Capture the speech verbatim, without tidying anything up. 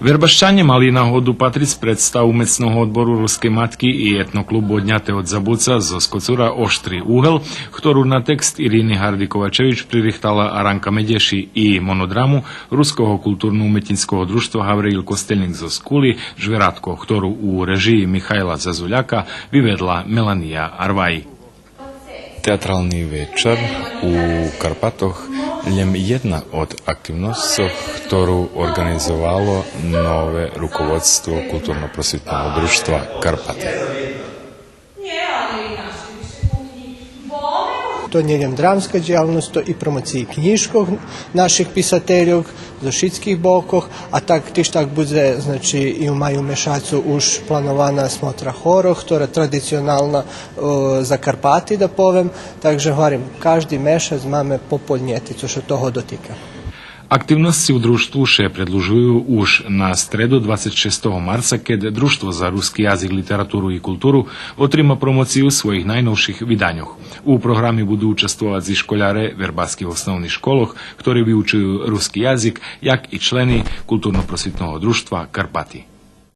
Вербащанє мали нагоду патриц представу Мецного одбору Рускей матки и етноклубу Одняте од забуца зоз Коцура Оштри угел, хтору на текст Ирини Гарди Ковачевич пририхтала Аранка Медєши и монодраму Руского културно-уметнїцкого дружтва Гавриїл Костельник зоз Кули Жвератко, хтору у режиї Михайла Зазуляка виведла Мелания Арвай. Театрални вечар у Карпатох лєм єдна од активносцох хтору орґанизовало нове руководство Културно-просвитного дружтва Карпати. То нє лєм драмска дїялносц, то и промоциї кнїжкох наших писательох зоз шицких бокох, а так тиж так будзе, значи, и у маю мешацу уж планована смотра хорох, хтора традиционална, е, за Карпати, да повем. Так же, гварим, кажди мешац маме пополнєти цо ше того дотика. Активносци у дружтву ше предлужую уж на стреду, двацец шестого марца, кед Дружтво за руски язик, литературу и културу отрима промоцию своїх найновших виданьох. У програми буду участвовац и школяре вербаских основних школох, хтори виучую руски язик, як и члени Културно-просвитного дружтва Карпати.